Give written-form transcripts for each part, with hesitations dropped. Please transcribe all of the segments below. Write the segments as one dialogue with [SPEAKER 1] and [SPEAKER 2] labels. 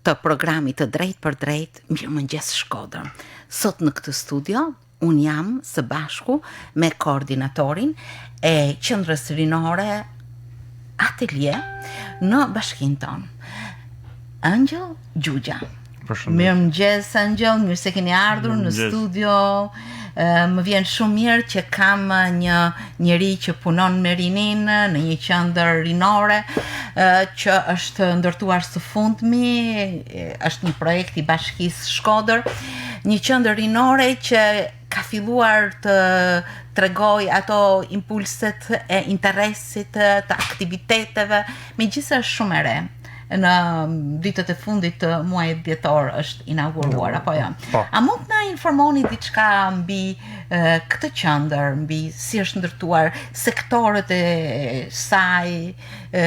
[SPEAKER 1] të programit të drejtpërdrejtë Mirëmëngjes Shkodër. Sot në këtë studio unë jam së bashku me koordinatorin e qendrës rinore Atelie në bashkinë tonë. Ëngjëll Gjugja.
[SPEAKER 2] Përshëndetje.
[SPEAKER 1] Mirëmëngjes Ëngjëll, mirë se keni ardhur në studio. Më vjen shumë mirë që kam një njeri që punon me rininë në një qendër rinore që është ndërtuar së fundmi, është një projekt i Bashkisë Shkodër, një qendër rinore që ka filluar të tregojë ato impulset e interesit të aktiviteteve, megjithëse është shumë e re në ditët e fundit të muajit dhjetor është inauguruar apo jo.
[SPEAKER 2] Po.
[SPEAKER 1] A mund të na informoni diçka mbi e, këtë qendër, mbi si është ndërtuar, sektorët e saj, e,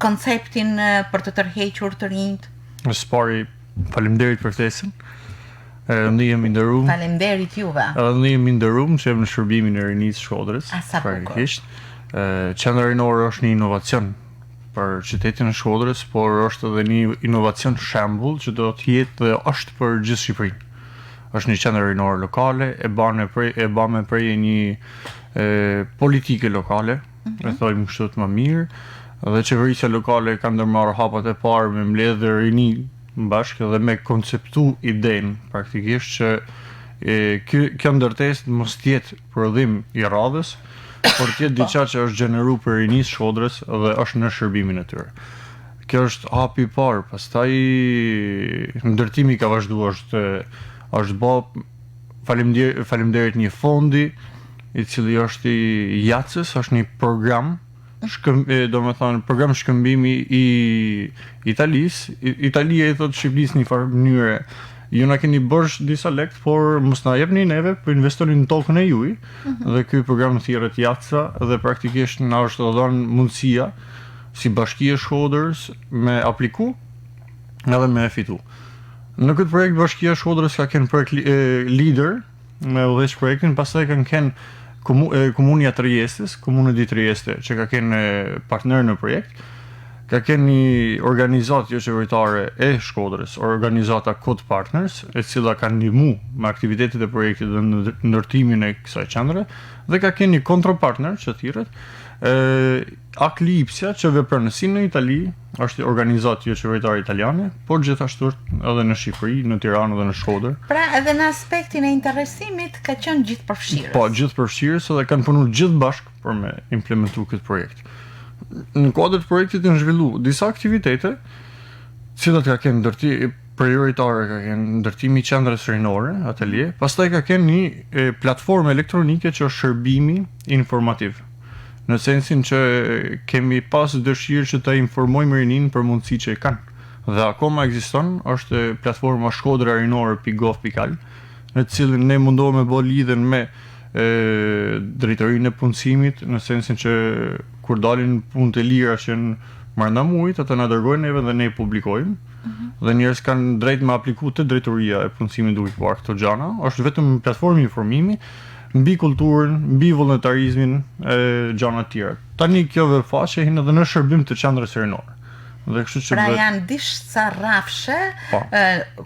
[SPEAKER 1] konceptin për të tërhequr të rinjtë?
[SPEAKER 2] Së pari, faleminderit për ftesën. Edhe ndihem i nderuar.
[SPEAKER 1] Faleminderit juve.
[SPEAKER 2] Edhe ndihem i nderuar që jam në shërbimin e rinisë Shkodrës.
[SPEAKER 1] A sa bukur.
[SPEAKER 2] Praktikisht, qendra rinore është një inovacion për qytetin e Shkodrës, por është edhe një inovacion shembull që do të jetë dhe është për gjithë Shqipërinë. Është një qendër rinore lokale, e bane prej e bame prej një e, politike lokale, mm -hmm. e thojmë kështu të më mirë, dhe qeverisja lokale ka ndërmarrë hapat e parë me mbledhë rini bashkë dhe me konceptu idenë praktikisht që e, kjo, kjo ndërtesë mos të jetë prodhim i radhës, por të jetë po. diçka që është gjeneru për rinisë Shkodrës dhe është në shërbimin e tyre. Kjo është hapi i parë, pastaj ndërtimi ka vazhduar është është bë faleminderit faleminderit një fondi i cili është i JACës, është një program shkëm, do me thonë, program shkëmbimi i Italisë. Italia i thotë Shqipërisë në një farë mënyre, ju na keni borxh disa lek, por mos na jepni neve, po investoni në tokën e juaj. Mm -hmm. Dhe ky program thirret JACA dhe praktikisht na është dhënë mundësia si bashki e Shkodrës me apliku edhe me e fitu. Në këtë projekt bashkia e Shkodrës ka qenë projekt lider me udhëheq projektin, pastaj kanë qenë komu, komunia Triestes, Comune di Trieste, që ka qenë partner në projekt, ka qenë një organizatë jo qeveritare e Shkodrës, organizata Code Partners, e cila ka ndihmu me aktivitetet e projektit dhe ndërtimin e kësaj qendre, dhe ka qenë një kontropartner që thirret, e Acli Ipsia që vepron si në Itali, është organizatë jo qeveritare italiane, por gjithashtu është edhe në Shqipëri, në Tiranë dhe në Shkodër.
[SPEAKER 1] Pra edhe në aspektin e interesimit ka qenë gjithëpërfshirës.
[SPEAKER 2] Po, gjithëpërfshirës edhe kanë punu gjithë bashkë për me implementu këtë projekt. Në kuadër të projektit janë zhvillu disa aktivitete, cilat ka qenë ndërti prioritare ka qenë ndërtimi i qendrës rinore, atelie, pastaj ka qenë një e, platformë elektronike që është shërbimi informativ. Në sensin që kemi pas dëshirë që të informojmë rininë për mundësi që e kanë. Dhe akoma ekziston, është platforma shkodrarinore.gov.al, në të cilën ne mundohemi me bë lidhjen me e, drejtorinë e punësimit, në sensin që kur dalin punë të lira që në brenda muajit, ata na dërgojnë neve dhe ne i publikojmë. Mm -hmm. Dhe njerëz kanë drejt me apliku te drejtoria e punësimit duke parë këto gjana. Është vetëm platformë informimi mbi kulturën, mbi vullnetarizmin e gjana të tjera. Tani kjo web faqe hin edhe në shërbim të qendrës rinore.
[SPEAKER 1] Dhe kështu që Pra janë disa rrafshe po. e,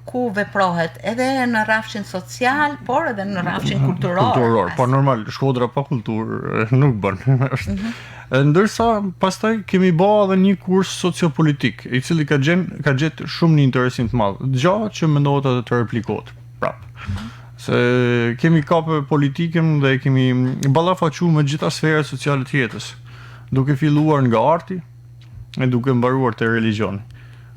[SPEAKER 1] ku veprohet edhe në rrafshin social, por edhe në rrafshin kulturor.
[SPEAKER 2] Kulturor, po normal, Shkodra pa kulturë nuk bën. Është. Mm -hmm. Ndërsa pastaj kemi bë edhe një kurs sociopolitik, i cili ka gjen ka gjetë shumë një interesim të madh. Gjë që mendohet edhe të replikohet prap. Mm -hmm. Se kemi kapë politikën dhe kemi ballafaqu me gjitha sferat sociale të jetës, duke filluar nga arti e duke mbaruar te religjioni.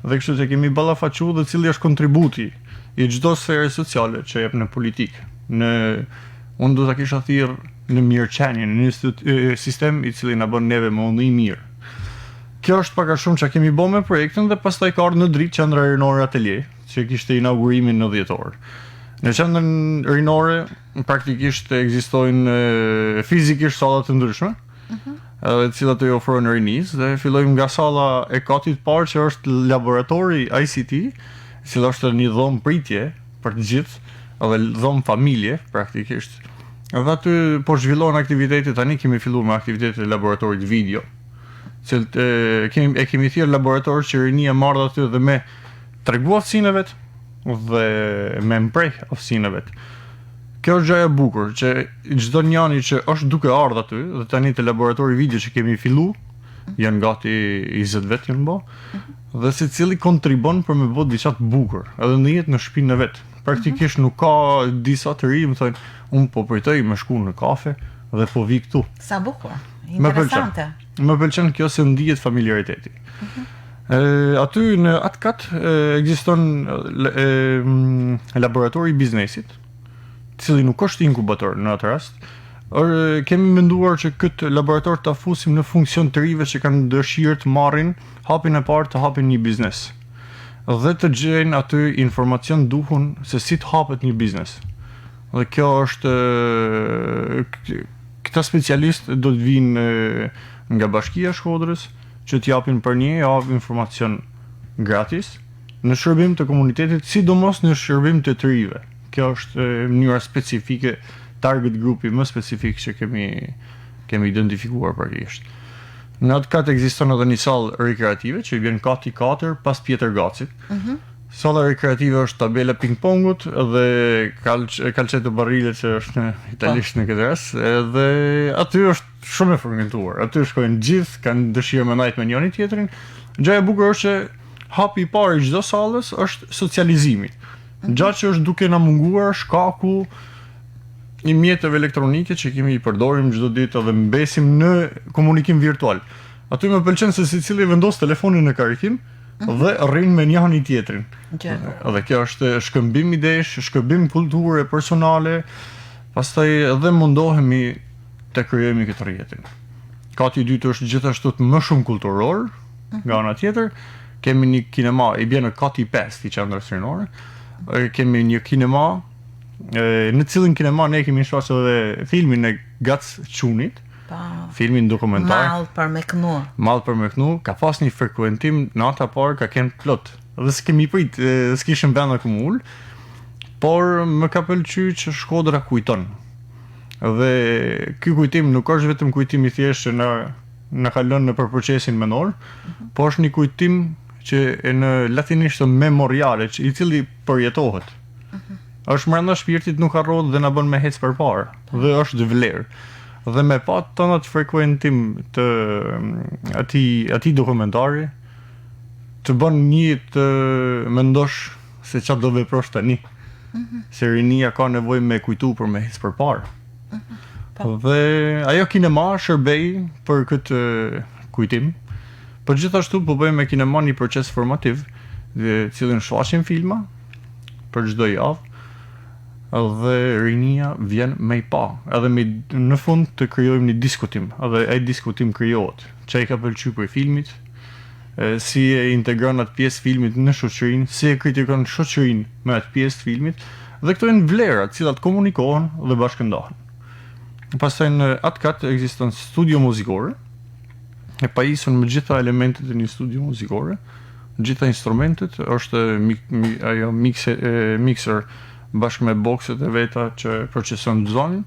[SPEAKER 2] Dhe kështu që kemi ballafaqu dhe cili është kontributi i çdo sfere sociale që jep në politikë. Në unë do ta kisha thirr në mirëqenie, në një sistem i cili na bën neve me u ndi mirë. Kjo është pak a shumë që kemi bërë me projektin dhe pastaj ka ardhur në dritë qendra rinore atelie, që kishte inaugurimin në dhjetor. Në qendrën rinore praktikisht ekzistojnë fizikisht salla të ndryshme, mm -hmm. edhe të cilat i ofrojnë rinisë dhe fillojmë nga salla e katit parë që është laboratori ICT, e cila është një dhomë pritje për të gjithë, edhe dhomë familje praktikisht. Edhe aty po zhvillohen aktivitete, tani kemi filluar me aktivitetet e laboratorit video, cilët e kemi e kemi thirrë laborator që rinia marrë aty dhe me. tregu aftësinë e vet dhe me mpreh aftësinë e vet. Kjo është gjëja e bukur që çdo njani që është duke ardhur aty dhe tani te laboratori video që kemi fillu, janë gati 20 vet janë bo, dhe secili kontribon për me bo diçka të bukur, edhe në jetë në shtëpinë e vet. Praktikisht nuk ka disa të ri, më thonë, unë po pritoj me shku në kafe dhe po vi këtu.
[SPEAKER 1] Sa bukur. Interesante.
[SPEAKER 2] Më pëlqen kjo se ndihet familjariteti. Mm -hmm. E, aty në atë kat ekziston laboratori i biznesit, i cili nuk është inkubator në atë rast. Or, kemi menduar që këtë laborator ta fusim në funksion të rive që kanë dëshirë të marrin hapin e parë të hapin një biznes dhe të gjejnë aty informacion duhun se si të hapet një biznes. Dhe kjo është këta specialistë do të vinë nga Bashkia e Shkodrës që të japin për një javë informacion gratis në shërbim të komunitetit, sidomos në shërbim të të rive. Kjo është mënyra specifike, target grupi më specifik që kemi kemi identifikuar praktikisht. Në atë kat ekziston edhe një sallë rekreative që i vjen kati 4 pas Pjetër Gacit. Mm -hmm. Salla rekreative është tabela ping-pongut dhe kalç calcetto barile që është në italisht në këtë rast, edhe aty është shumë e frekuentuar. Aty shkojnë gjithë, kanë dëshirë me najt me njëri tjetrin. Gjëja e bukur është që hapi i parë i çdo sallës është socializimi. Mhm. Gjë që është duke na munguar shkaku i mjeteve elektronike që kemi i përdorim çdo ditë dhe mbesim në komunikim virtual. Aty më pëlqen se secili vendos telefonin në karikim dhe rrin me njëri tjetrin. Dhe kjo është shkëmbim idesh, shkëmbim kulture personale, pastaj edhe mundohemi të krijojmë këtë rrjetin. Kati i dytë është gjithashtu më shumë kulturor, mhm. nga ana tjetër, kemi një kinema, i bjen në kati i pestë i qendrës rinore. Kemi një kinema, e, në cilin kinema ne kemi shfaqur edhe filmin e Gac Çunit, Po. Filmin dokumentar.
[SPEAKER 1] Mall për me
[SPEAKER 2] knu. Mall për me knu, ka pas një frekuentim nata e parë ka qenë plot. Dhe s'kemi prit, s'kishim vend ku m'u ul. Por më ka pëlqy që Shkodra kujton. Dhe ky kujtim nuk është vetëm kujtim i thjeshtë që na na ka lënë nëpër procesin mendor, mm -hmm. po është një kujtim që e në latinisht memoriale, që i cili përjetohet. Mm -hmm. Është mbrenda shpirtit nuk harrohet dhe na bën me hec përpara dhe është vlerë. Dhe me pa tënë atë frekuentim të mm, atij atij dokumentari të bën një të mendosh se ça do veprosh tani. Mm -hmm. Se rinia ka nevojë me kujtu për me hec përpara. Mm -hmm. Po. Dhe ajo kinema shërben për këtë kujtim. Por gjithashtu po bëjmë me kinema një proces formativ, në cilin shfaqim filma, për çdo javë dhe rinia vjen me i pa, edhe me në fund të krijojmë një diskutim, edhe ai diskutim krijohet. Ça i ka pëlqy prej filmit, e, si e integron atë pjesë filmit në shoqërinë, si e kritikon shoqërinë me atë pjesë të filmit, dhe këto janë vlera të cilat komunikohen dhe bashkëndahen. Pastaj në atë kat ekziston studio muzikore, e pajisur me gjitha elementet e një studio muzikore, gjitha instrumentet, është mik, mi, ajo mikse, e, mixer bashkë me bokset e veta që proceson zonin.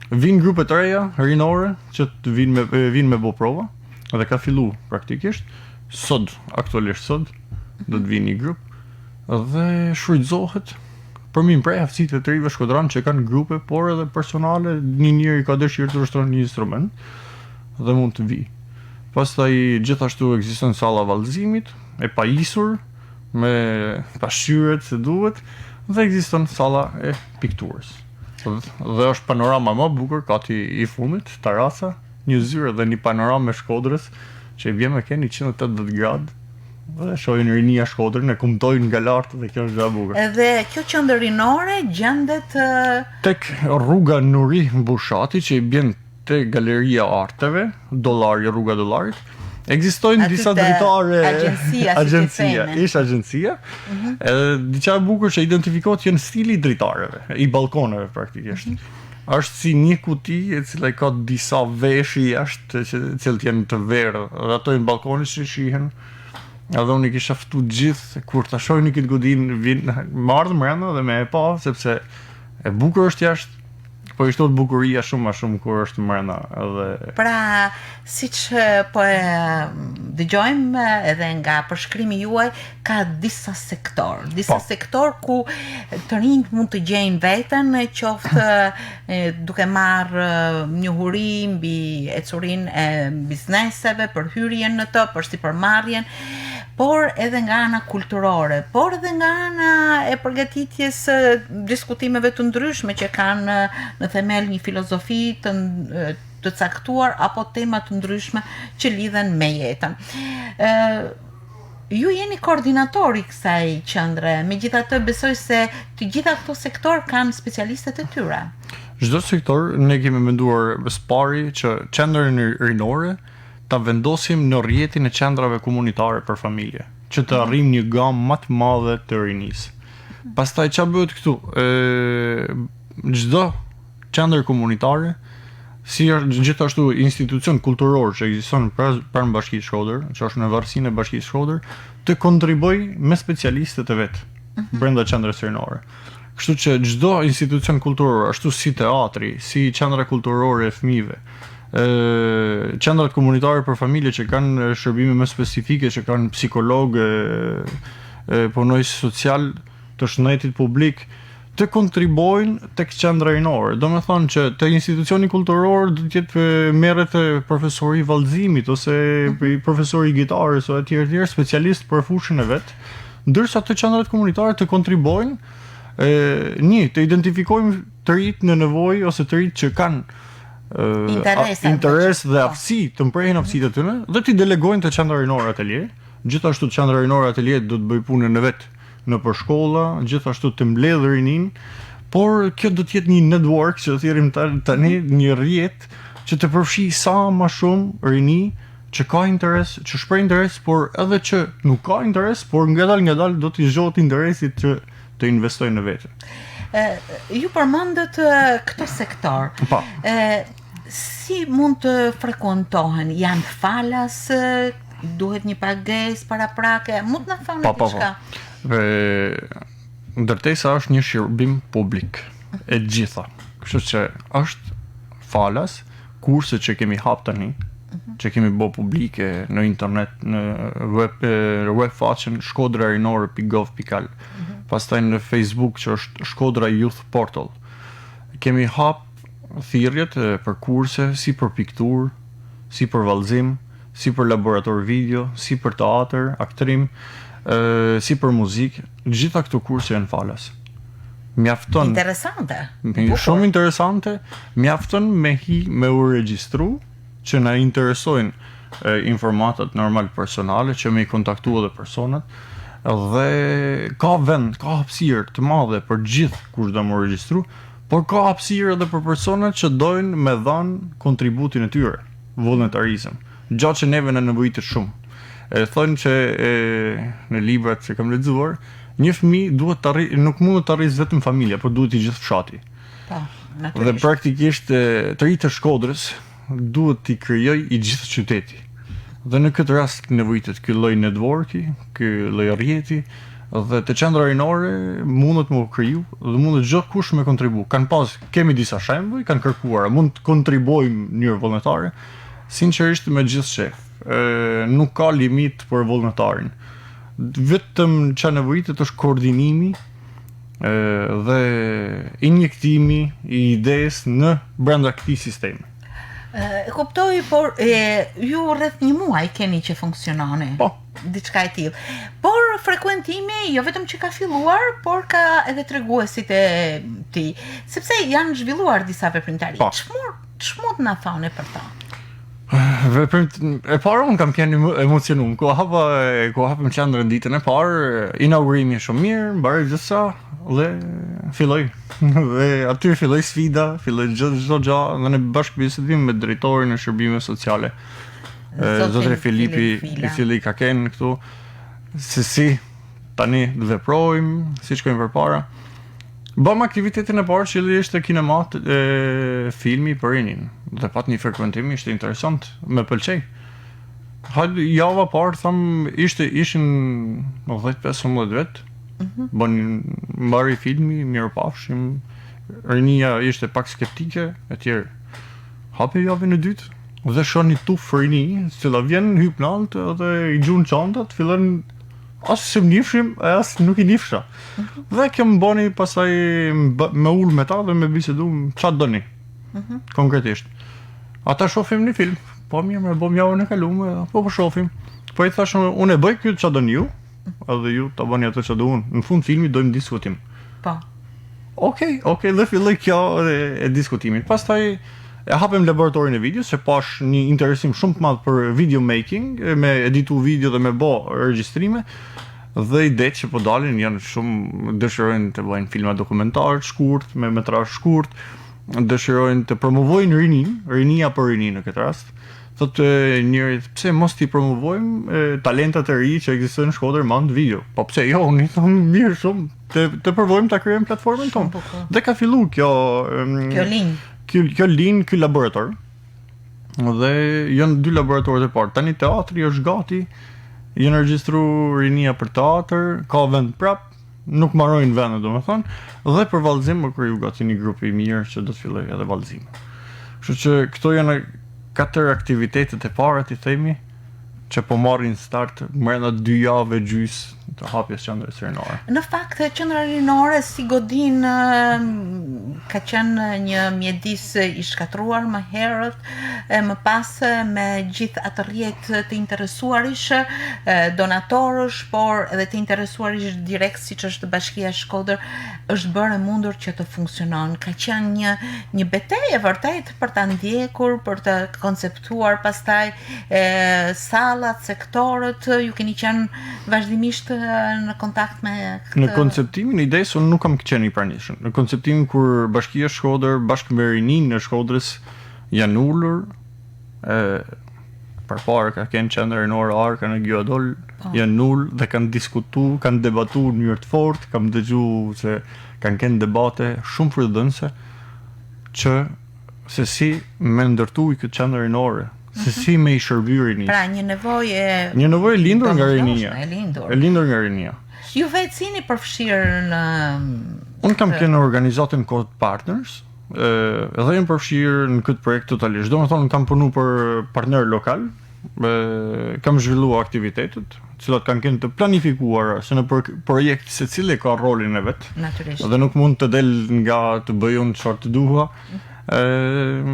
[SPEAKER 2] Vijnë grupe të reja rinore që të vinë me vinë me bo prova dhe ka fillu praktikisht sot, aktualisht sot do të vinë një grup dhe shfrytëzohet për me mpreh aftësitë e të rinjve shkodran që kanë grupe, por edhe personale, një njeri ka dëshirë të ushtron një instrument dhe mund të vijë. Pastaj gjithashtu ekziston salla e vallëzimit e pajisur me pasqyret se duhet dhe ekziston salla e pikturës. Dhe është panorama më e bukur kati i fundit, taraca, një zyrë dhe një panoramë e Shkodrës që i bie me qenë 180 gradë dhe shohin rinia Shkodrën e kumtojnë nga lart dhe kjo është gjë e
[SPEAKER 1] bukur. Edhe kjo qendër rinore gjendet
[SPEAKER 2] tek rruga Nuri Bushati që i bjen te Galeria e Arteve, Dollari, rruga e Dollarit, ekzistojnë disa
[SPEAKER 1] dritare agjencia,
[SPEAKER 2] agjencia, ish agjencia. Mm -hmm. Edhe diçka e bukur që identifikohet janë stili i dritareve, i ballkoneve praktikisht. Mm -hmm. Është si një kuti e cila ka disa veshë jashtë që të cilët janë të verdhë dhe ato janë ballkoni që shihen. Edhe unë i kisha ftu gjithë kur ta shohin këtë godinë vin me ardhë mbrenda dhe me e pa sepse e bukur është jashtë. Po i shtohet bukuria shumë më shumë kur është mrena edhe
[SPEAKER 1] Pra, siç po e dëgjojmë edhe nga përshkrimi juaj, ka disa sektorë, disa po. sektorë ku të rinjtë mund të gjejnë veten, qoftë duke marrë njohuri mbi ecurinë e bizneseve, për hyrjen në të, për sipërmarrjen, por edhe nga ana kulturore, por edhe nga ana e përgatitjes së diskutimeve të ndryshme që kanë në themel një filozofi të të caktuar apo tema të ndryshme që lidhen me jetën. Ë ju jeni koordinator i kësaj qendre, megjithatë besoj se të gjitha këto sektorë kanë specialistët e
[SPEAKER 2] tyre. Çdo sektor ne kemi menduar së pari që qendrën rinore ta vendosim në rrjetin e qendrave komunitare për familje, që të arrijmë një gamë më të madhe të rinisë. Pastaj ça bëhet këtu? Ë çdo qendër komunitare si është gjithashtu institucion kulturor që ekziston pranë Bashkisë Shkodër, që është në varësinë e Bashkisë Shkodër, të kontribuojë me specialistët e vet mhm. brenda qendrës rinore. Kështu që çdo institucion kulturor, ashtu si teatri, si qendra kulturore e fëmijëve, ë qendrat komunitare për familje që kanë shërbime më specifike, që kanë psikologë, punonjës social të shëndetit publik, të kontribuojnë tek qendra rinore. Domethënë që te institucioni kulturor do të jetë merret profesori i vallëzimit ose mhm. profesori i gitarës ose etj etj, specialist për fushën e vet, ndërsa te qendrat komunitare të kontribuojnë e, një, të identifikojmë të rinjtë në nevojë ose të rinjtë që kanë
[SPEAKER 1] interes,
[SPEAKER 2] interes dhe po. aftësi, të mprehin aftësitë e tyre dhe t'i delegojnë te qendra rinore atelie. Gjithashtu qendra rinore atelie do të bëjë punën e vet nëpër shkolla, gjithashtu të mbledhë rininë, por kjo do të jetë një network që thirrim tani një rrjet që të përfshijë sa më shumë rini që ka interes, që shpreh interes, por edhe që nuk ka interes, por ngadalë ngadalë do t'i zgjohet interesi që të investojë në
[SPEAKER 1] vete. Ë ju përmendët këto
[SPEAKER 2] sektorë. Po.
[SPEAKER 1] Ë si mund të frekuentohen? Janë falas? Duhet një pagesë paraprake? Mund të na thoni
[SPEAKER 2] po, po, po. diçka? Dhe ndërtesa është një shërbim publik e gjitha. Kështu që është falas kurset që kemi hap tani, mhm. që kemi bo publike në internet, në web, web faqen shkodrarinore.gov.al, mm -hmm. pastaj në Facebook që është Shkodra Youth Portal. Kemi hap thirrjet për kurse, si për pikturë, si për vallëzim, si për laborator video, si për teatër, aktrim, si për muzikë, gjitha këto kurse janë falas.
[SPEAKER 1] Mjafton. Interesante.
[SPEAKER 2] Shumë interesante, mjafton me hi me u regjistru që na interesojnë e, informatat normal personale që me i kontaktu edhe personat dhe ka vend, ka hapësirë të madhe për gjithë kush do me u regjistru, por ka hapësirë edhe për personat që dojnë me dhanë kontributin e tyre, vullnetarizëm. Gja që neve na nevojitet shumë. E thonë që e, në librat që kam lexuar, Një fëmijë duhet ta rri, nuk mundet ta rrisë vetëm familja, por duhet i gjithë
[SPEAKER 1] fshati. Po,
[SPEAKER 2] natyrisht. Dhe praktikisht të rinjtë e Shkodrës duhet t'i krijojë i gjithë qyteti. Dhe në këtë rast nevojitet ky lloj networki, ky lloj rrjeti dhe te qendra rinore mundet me u kriju dhe mundet gjithkush me kontribu. Kanë pas, kemi disa shembuj, kanë kërkuar, mund të kontribuojmë në mënyrë vullnetare, sinqerisht me gjithë qejf. Ë nuk ka limit për vullnetarin. Vetëm ça nevojitet është koordinimi dhe injektimi i idesë në brenda këtij
[SPEAKER 1] sistemi. E kuptoj, por e, ju rreth një muaj keni që funksiononi.
[SPEAKER 2] Po.
[SPEAKER 1] Diçka e tillë. Por frekuentimi jo vetëm që ka filluar, por ka edhe treguesit e tij, sepse janë zhvilluar disa veprimtari. Po. Ç'mund Ç'mund të na thoni për
[SPEAKER 2] to? Veprim e parë unë kam qenë emocionuar. Ku hapa ku hapëm qendrën ditën e parë, inaugurimi shumë mirë, mbaroi gjithçka dhe filloi. dhe aty filloi sfida, filloi çdo çdo gjë dhe në bashkëbisedim me drejtorin e shërbimeve sociale. Zotri Filipi, i cili ka qenë këtu, se si tani të veprojmë, si shkojmë përpara. Bëmë aktivitetin e parë që ishte kinema e, filmi për rininë dhe pat një frekuentim ishte interesant, më pëlqej. Hajde java parë tham ishte ishin 10-15 vet. Mm -hmm. Bën mbaroi filmi, mirupafshim. Rinia ishte pak skeptike, e tjerë. Hapi javën e dytë dhe shoh një tufë rini, cila vjen hyp nalt dhe i gjun çantat, fillon as s'e njifshim, e as nuk i nifsha. Mm -hmm. Dhe kjo më bani pastaj me ul me ta dhe me bisedu ça doni. Mm -hmm. Konkretisht. Ata shofim një film, po mirë me bom javën e kalume, po po shofim. Po i thashë unë e bëj këtë ça doni ju, edhe ju ta bëni atë ça do unë. Në fund filmit dojmë diskutim.
[SPEAKER 1] Po.
[SPEAKER 2] Okej, okej, dhe filloi kjo e, e diskutimit. Pastaj e hapëm laboratorin e videos, se pash një interesim shumë të madh për video making, me editu video dhe me bo regjistrime. Dhe idetë që po dalin janë shumë dëshirojnë të bëjnë filma dokumentar të shkurt, me metrazh shkurt, dëshirojnë të promovojnë rinin, rinia për rinin në këtë rast. Thotë njëri, pse mos t'i promovojmë talentat e ri që ekzistojnë në Shkodër me anë të video. Po pse jo, unë i them mirë shumë, të të provojmë ta krijojmë platformën tonë. Dhe ka fillu kjo
[SPEAKER 1] kjo linjë.
[SPEAKER 2] Kjo kjo linjë, ky laborator. Dhe janë dy laboratorët e parë. Tani teatri është gati, janë regjistru rinia për teatër, ka vend prap, nuk marojnë vende, domethënë, dhe për vallëzim u kriju gati një grup i mirë që do të fillojë edhe vallëzim. Kështu që këto janë katër aktivitetet e para, t'i themi, që po marrin start mrena dy javë e gjys të hapjes qendrës
[SPEAKER 1] rinore. Në fakt, qendra rinore si godinë ka qenë një mjedis i shkatërruar më herët, e më pas me gjithë atë rrjet të interesuarish, donatorësh, por edhe të interesuarish direkt siç është Bashkia Shkodër, është bërë e mundur që të funksionon. Ka qenë një një betejë e vërtetë për ta ndjekur, për të konceptuar pastaj e, sallat, sektorët, ju keni qenë vazhdimisht në kontakt me
[SPEAKER 2] këtë Në konceptimin e idesë unë nuk kam qenë i pranishëm. Në konceptimin kur Bashkia Shkodër bashkë me rininë e Shkodrës janë ulur e përpara ka qenë qendra rinore Arka në Gjadol, po. janë ul dhe kanë diskutu, kanë debatu në mënyrë të fortë, kam dëgju se kanë qenë debate shumë frytdhënëse që se si me ndërtu këtë qendër rinore, se mhm. si me i shërby rinisë.
[SPEAKER 1] Pra një nevojë e
[SPEAKER 2] një nevojë e lindur nga rinia.
[SPEAKER 1] E lindur.
[SPEAKER 2] E lindur nga rinia.
[SPEAKER 1] Ju vetë si jeni përfshirë në
[SPEAKER 2] Unë kam qenë në organizatën Code Partners, edhe jam përfshirë në këtë projekt totalisht. Domethënë kam punu për partner lokal, e, kam zhvillu aktivitetet, të cilat kanë qenë të planifikuara, se në projekt secili ka rolin e vet.
[SPEAKER 1] Natyrisht.
[SPEAKER 2] Dhe nuk mund të del nga të bëj unë çfarë të dua. Ë,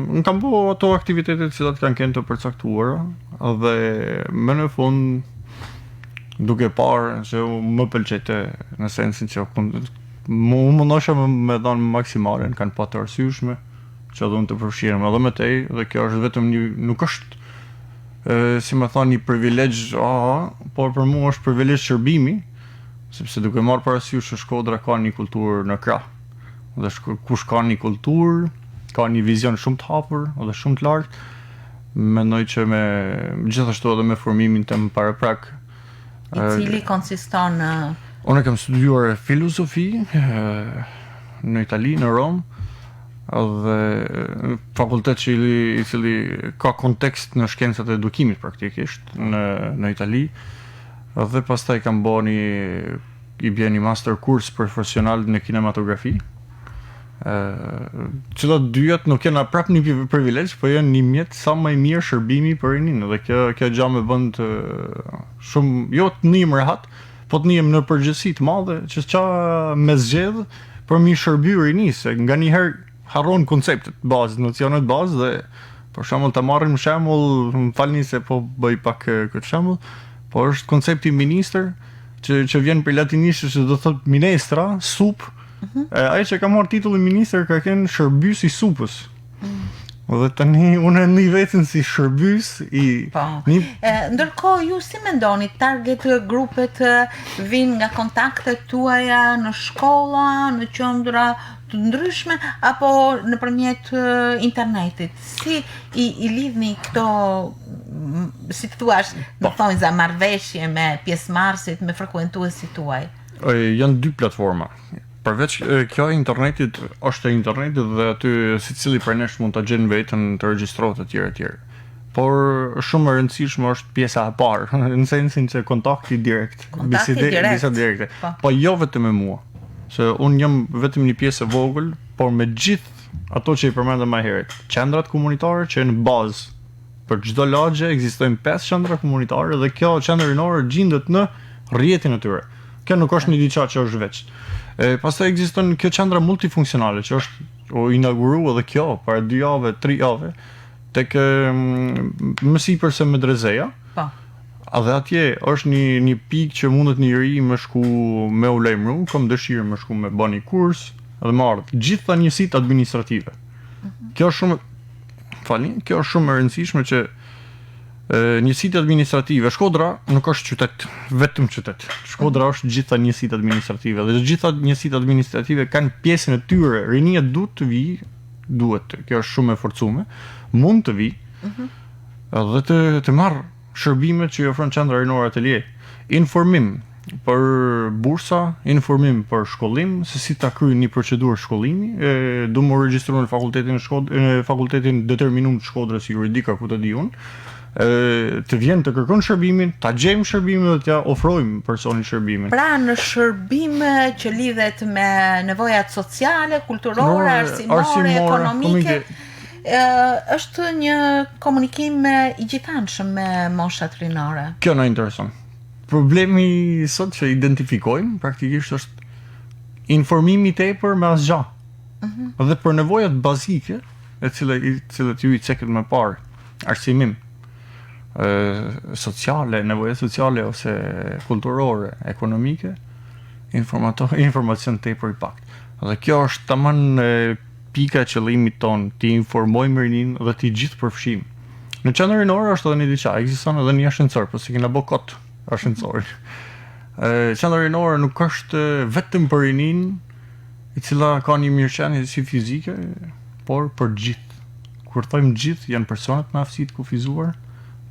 [SPEAKER 2] unë kam bo ato aktivitete të cilat kanë qenë të përcaktuara dhe më në fund duke parë se më pëlqente në sensin që Mu unë mundohesha me, me dhanë maksimalen, kanë pa të arsyeshme që edhe unë të përfshihem edhe më tej dhe kjo është vetëm një nuk është e, si me thanë një privilegj, a, por për mua është privilegj shërbimi, sepse duke marrë parasysh që Shkodra ka një kulturë në krah. Dhe shk kush ka një kulturë, ka një vizion shumë të hapur dhe shumë të lartë, mendoj që me gjithashtu edhe me formimin tim paraprak
[SPEAKER 1] I cili konsiston në
[SPEAKER 2] Unë kam studiuar filozofi në Itali, në Romë, dhe fakultet që i, i cili ka kontekst në shkencat e edukimit praktikisht në në Itali. Dhe pastaj kam bërë një i bie një master kurs profesional në kinematografi. Ë, cilat dyjat nuk janë prap një privilegj, po janë një mjet sa më i mirë shërbimi për rininë dhe kjo kjo gjë më bën të shumë jo të ndihem rehat, po të ndihem në përgjegjësi të madhe që ça me zgjedh për mi shërby rinisë, se nganjëherë harron konceptet bazë, nocionet bazë dhe për shembull ta marrim shembull, më falni se po bëj pak këtë shembull, po është koncepti ministër që që vjen prej latinisht që do thotë minestra, supë, Mm -hmm. Ai që ka marrë titullin ministër ka qenë shërbyes i supës. Mm. Dhe tani unë e ndi veten si shërbyes i
[SPEAKER 1] po. Një... E, ndërkohë ju si mendoni target grupet vijnë nga kontaktet tuaja në shkolla, në qendra të ndryshme apo nëpërmjet internetit? Si i, i lidhni këto si të thuash, në po. thonjza marrëveshje me pjesëmarrësit, me frekuentuesit tuaj?
[SPEAKER 2] Janë dy platforma. Përveç kjo e internetit është e internetit dhe aty secili prej nesh mund ta gjen veten të regjistrohet etj etj. Por shumë e rëndësishme është pjesa e parë, në sensin që kontakti direkt,
[SPEAKER 1] kontakti direkt,
[SPEAKER 2] biseda direkte. Po. po jo vetëm me mua. Se unë jam vetëm një pjesë e vogël, por me gjithë ato që i përmendëm më herët, qendrat komunitare që janë bazë për çdo lagje ekzistojnë 5 qendra komunitare dhe kjo qendër rinore gjindet në rrjetin e tyre. Kjo nuk është një diçka që është veç. E, pastaj ekziston kjo qendra multifunksionale që është u inauguru edhe kjo para 2 jave, 3 jave tek më sipër se Medrezeja.
[SPEAKER 1] Po.
[SPEAKER 2] Edhe atje është një një pikë që mundet një ri me shku me u lajmëru, kam dëshirë me shku me ba një kurs dhe me ardhë. Gjitha njësitë administrative. Mm -hmm. Kjo është shumë falni, kjo është shumë e rëndësishme që njësitë administrative, Shkodra nuk është qytet, vetëm qytet. Shkodra është gjitha njësitë administrative dhe gjitha njësitë administrative kanë pjesën e tyre. Rinia duhet të vijë, duhet, kjo është shumë e forcume, mund të vijë. Mm -hmm. Dhe të të marrë shërbimet që i ofron qendra rinore atelie. Informim për bursa, informim për shkollim, se si ta kryejnë një procedurë shkollimi, e, du me u regjistru në fakultetin e Shkod në fakultetin determinum të Shkodrës juridika ku të di unë, e, të vjen të kërkon shërbimin, ta gjejmë shërbimin dhe t'ja ofrojmë personit shërbimin.
[SPEAKER 1] Pra në shërbim që lidhet me nevojat sociale, kulturore, arsimore, arsimore, ekonomike, është një komunikim i gjithanshëm me moshat rinore.
[SPEAKER 2] Kjo na intereson. Problemi sot që identifikojmë praktikisht është informimi tepër me asgjë. Mm -hmm. Dhe për nevojat bazike, e cila i cilët ju i cekët më parë, arsimim, ë sociale, nevoja sociale ose kulturore, ekonomike, informato, informacion tepër i paktë. Dhe kjo është tamam pika e qëllimit tonë, t'i informojmë rininë dhe t'i gjithëpërfshijmë. Në qendër rinore është edhe një diçka, ekziston edhe një ashensor, po s'e kena bo kot ashensorin. Qendra rinore nuk është vetëm për rininë, e cila ka një mirëqenie si fizike, por për gjithë. Kur thojmë gjithë, janë personat me aftësi të kufizuar,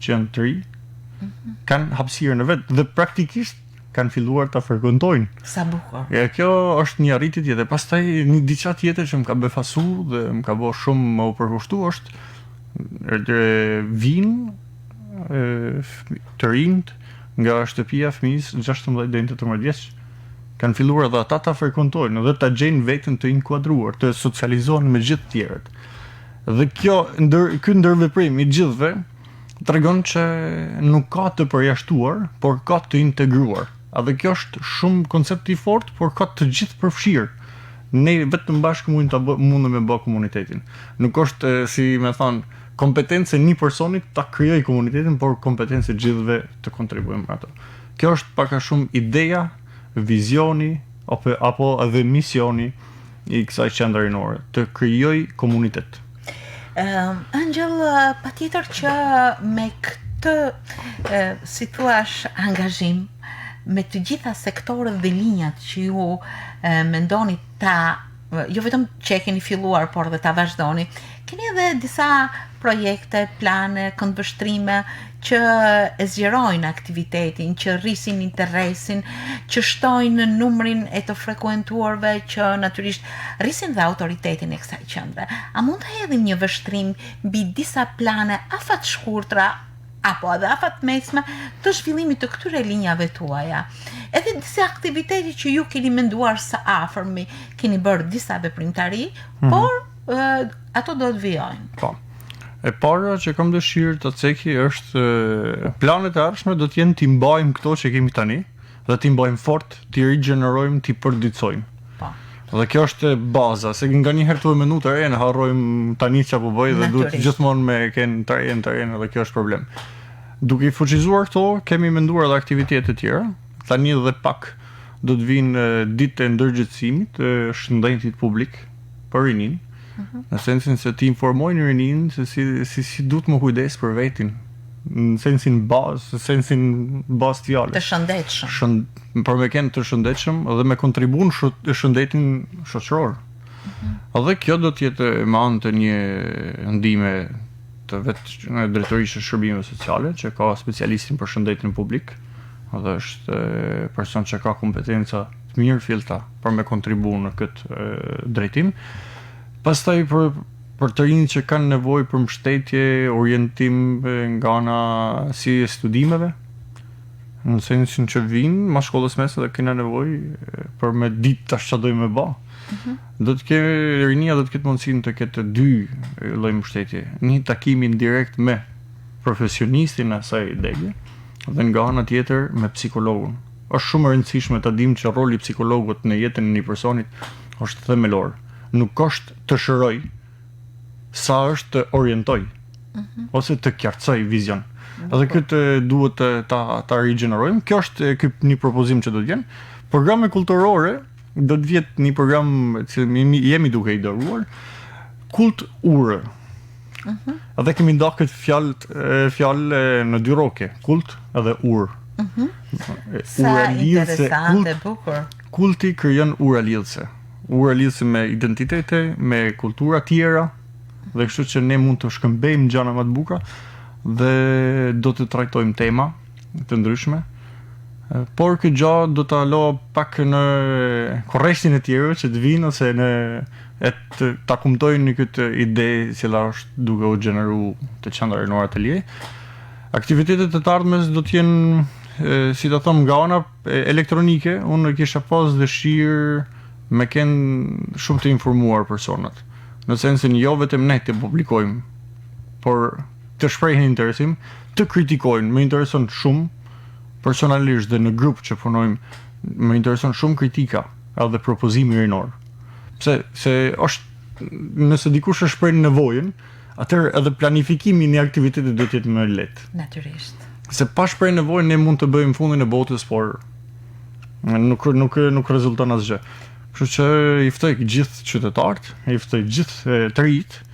[SPEAKER 2] që janë të ri, mm -hmm. kanë hapësirën e vet dhe praktikisht kanë filluar ta frekuentojnë.
[SPEAKER 1] Sa bukur.
[SPEAKER 2] E kjo është një arritje tjetër. Pastaj një diçka tjetër që më ka befasu dhe më ka bërë shumë me u përkushtu është vijnë të rinjt nga shtëpia fëmijës 16 deri në 18 vjeç kanë filluar edhe ata ta frekuentojnë dhe ta gjejnë veten të inkuadruar, të socializohen me gjithë të tjerët. Dhe kjo ndër ky ndërveprim i gjithëve tregon që nuk ka të përjashtuar, por ka të integruar. Edhe kjo është shumë koncept i fortë, por ka të gjithëpërfshirë. Ne vetëm bashkë mund ta bë, mundem me bë komunitetin. Nuk është si me thon kompetencë e një personi ta krijojë komunitetin, por kompetencë e gjithëve të kontribuojmë për ato. Kjo është pak a shumë ideja, vizioni apo apo edhe misioni i kësaj qendre rinore, të krijojë komunitet.
[SPEAKER 1] Uh, Angjel, patjetër që me këtë, uh, si thuash, angazhim, me të gjitha sektorët dhe linjat që ju uh, mendoni ta jo vetëm që e keni filluar, por dhe ta vazhdoni. Keni edhe disa projekte, plane, këndvështrime që e zgjerojnë aktivitetin, që rrisin interesin, që shtojnë numrin e të frekuentuarve, që natyrisht rrisin dhe autoritetin e kësaj qendre. A mund të hedhim një vështrim mbi disa plane afatshkurtra apo edhe afatmesme të zhvillimit të këtyre linjave tuaja? Edhe disa aktivitete që ju keni menduar së afërmi, keni bërë disa veprimtari, mm -hmm. por ato do të vijojnë.
[SPEAKER 2] Po. E para që kam dëshirë të ceki është planet e ardhshme do të jenë t'i mbajmë këto që kemi tani dhe t'i mbajmë fort, t'i rigjenerojmë, t'i përditësojmë.
[SPEAKER 1] Po.
[SPEAKER 2] Dhe kjo është baza, se nganjëherë tu e menu të renë, harrojmë tani çka po bëj dhe duhet gjithmonë me ken të renë, të renë dhe kjo është problem. Duke i fuqizuar këto, kemi menduar edhe aktivitete të tjera. Tani dhe pak do të vinë ditë e ndërgjegjësimit të shëndetit publik për rininë, mm -hmm. në sensin se t'i informojnë rininë se si si si duhet me u kujdes për vetin, në sensin bazë, në sensin bazë të
[SPEAKER 1] fjalës. Të shëndetshëm.
[SPEAKER 2] Shënd, për me qenë të shëndetshëm dhe me kontribu në shëndetin shoqëror. Mm -hmm. Dhe kjo do të jetë me anë të një ndihme të vetë drejtorisë së shërbimeve sociale që ka specialistin për shëndetin publik dhe është person që ka kompetenca të mirëfillta për me kontribu në këtë drejtim. Pastaj për për të rinjtë që kanë nevojë për mbështetje, orientim nga ana si e studimeve. Në sensin që vijnë mas shkollës mesme dhe kena nevojë për me ditë tash çfarë dojmë me ba. Mm -hmm. Do të ketë rinia do të ketë mundësinë të ketë dy lloj mbështetje, një takimin direkt me profesionistin e asaj dege dhe nga ana tjetër me psikologun. Është shumë e rëndësishme ta dimë që roli i psikologut në jetën e një personit është themelor. Nuk është të shëroj, sa është të orientoj mm -hmm. ose të qartësoj vizion. Edhe po. këtë duhet të ta ta rigjenerojmë. Kjo është ky një propozim që do të vjen. Programe kulturore do të vjet një program që jemi, jemi duke i dëruar. Kult urë. Mm -hmm. Edhe kemi nda këtë fjalë fjalë në dy rroke, kult edhe urë.
[SPEAKER 1] Mm -hmm. Sa interesante, bukur.
[SPEAKER 2] Kulti krijon ura lidhëse. Ura lidhëse me identitete, me kultura tjera dhe kështu që ne mund të shkëmbejmë gjëra më të bukura dhe do të trajtojmë tema të ndryshme. Por këtë gjë do ta lë pak në kurreshtjen e tjerëve që të vinë ose në e të ta kumtojnë këtë ide e cila është duke u gjeneru te qendra rinore Atelie. Aktivitetet e të ardhmes do të jenë si ta them nga ana elektronike, unë kisha pas dëshirë me kenë shumë të informuar personat. Në sensin jo vetëm ne të publikojmë, por të shprehin interesim, të kritikojnë, më intereson shumë personalisht dhe në grup që punojmë, më intereson shumë kritika edhe propozimi rinor. Pse se është nëse dikush e shpreh nevojën, atëherë edhe planifikimi i një aktiviteti do të jetë më
[SPEAKER 1] lehtë. Natyrisht.
[SPEAKER 2] Se pa shpreh nevojën ne mund të bëjmë fundin e botës, por nuk nuk nuk rezulton asgjë. Kështu që i ftoj gjithë qytetarët, i ftoj gjithë të rinjtë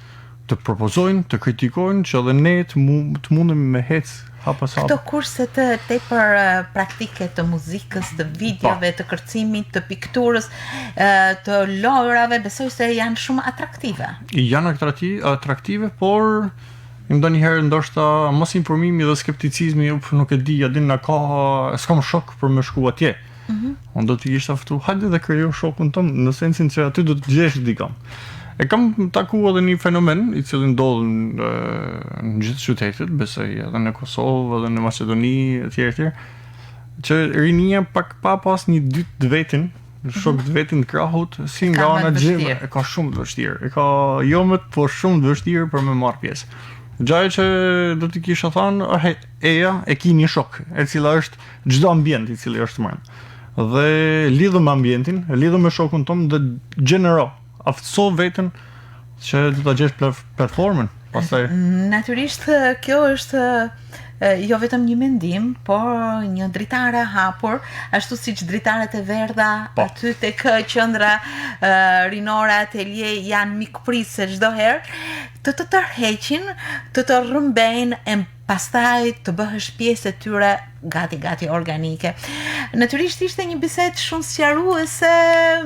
[SPEAKER 2] të propozojnë, të kritikojnë që edhe ne të, mu, të mundemi me hec
[SPEAKER 1] hap pas hapi. Këto kurse të tepër praktike të muzikës, të videove, të kërcimit, të pikturës, të lojrave, besoj se janë shumë
[SPEAKER 2] atraktive. Janë atraktive, por ndonjëherë ndoshta mosinformimi dhe skepticizmi, up, nuk e di, a din na ka, s'kam shok për me shku atje. Mm -hmm. Unë do t'i kisha ftu, hajde dhe krijo shokun tënd, në sensin që aty do të gjesh dikon. E kam taku edhe një fenomen i cili ndodh në, në gjithë qytetet, besoj edhe në Kosovë, edhe në Maqedoni etj etj. Që rinia pak pa pas një dytë të vetin, shok të vetin të krahut, si nga ana gjë, e ka shumë të vështirë. E ka jo më po shumë të vështirë për me marr pjesë. Gjaja që do t'i kisha thanë, oh, eja, e ki një shok, e cila është çdo ambient i cili është mbrenda. Dhe lidhu me ambientin, lidhu me shokun tënd dhe gjenero, aftëso veten që do ta gjesh platformën.
[SPEAKER 1] Pastaj natyrisht kjo është jo vetëm një mendim, por një dritare e hapur, ashtu siç dritaret e verdha po. aty tek qendra rinore atelie janë mikpritëse çdo herë, të të tërheqin, të të rrëmbejnë e pastaj të bëhesh pjesë e tyre gati gati organike. Natyrisht ishte një bisedë shumë sqaruese,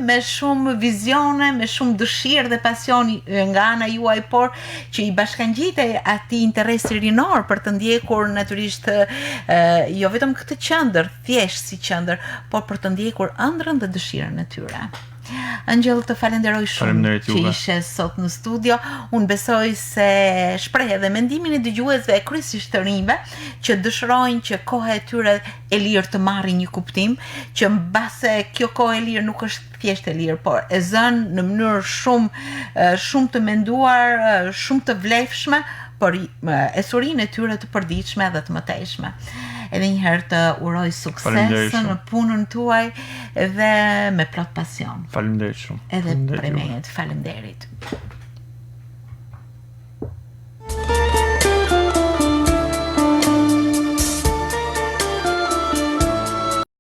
[SPEAKER 1] me shumë vizione, me shumë dëshirë dhe pasion nga ana juaj, por që i bashkangjitej atij interesi rinor për të ndjekur natyrisht jo vetëm këtë qendër, thjesht si qendër, por për të ndjekur ëndrrën dhe dëshirën e tyre. Ëngjëll, të falenderoj shumë që ishe sot në studio. Unë besoj se shpreh edhe mendimin e dëgjuesve e kryesisht të rinjve që dëshirojnë që koha e tyre e lirë të marrë një kuptim, që mbase kjo kohë e lirë nuk është thjesht e lirë, por e zënë në mënyrë shumë shumë të menduar, shumë të vlefshme për ecurinë e tyre të përditshme dhe të mëtejshme. Edhe një herë të uroj sukses në punën tuaj dhe me plot
[SPEAKER 2] pasion. Faleminderit shumë.
[SPEAKER 1] Edhe prej meje, faleminderit.